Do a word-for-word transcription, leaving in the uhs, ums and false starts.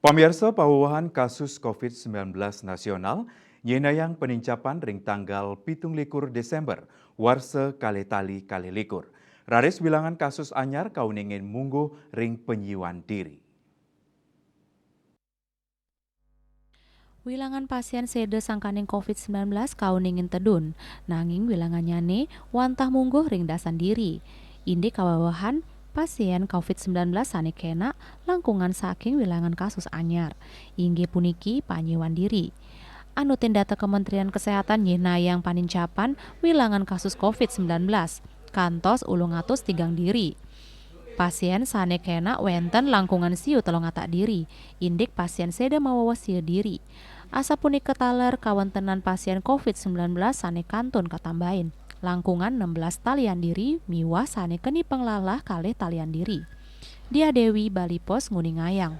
Pamirsa, pawewahan kasus covid sembilan belas nasional nyenayang penincapan ring tanggal pitung likur Desember warsa kalih tali kalih likur. Raris wilangan kasus anyar kauningin mungguh ring penyiwan diri. Wilangan pasien séda sangkaning covid sembilan belas kauningin tedun, nanging wilangannyané wantah mungguh ring dasan diri. Indik kawewehan pasien covid sembilan belas sané kénak langkungan saking wilangan kasus anyar, inggih puniki panyiwan diri. Anutin data Kementerian Kesehatan nyenayang panincapan wilangan kasus covid sembilan belas kantos ulung atus tigang diri. Pasien sané kénak wénten langkungan siu telung atak diri, indik pasien séda maweweh siu diri. Asapunika taler kawentenan pasien covid sembilan belas sané kantun katambahin, langkungan enam belas talian diri miwah sané keni panglalah kalih talian diri. Diah Dewi, Bali Post, nguningayang.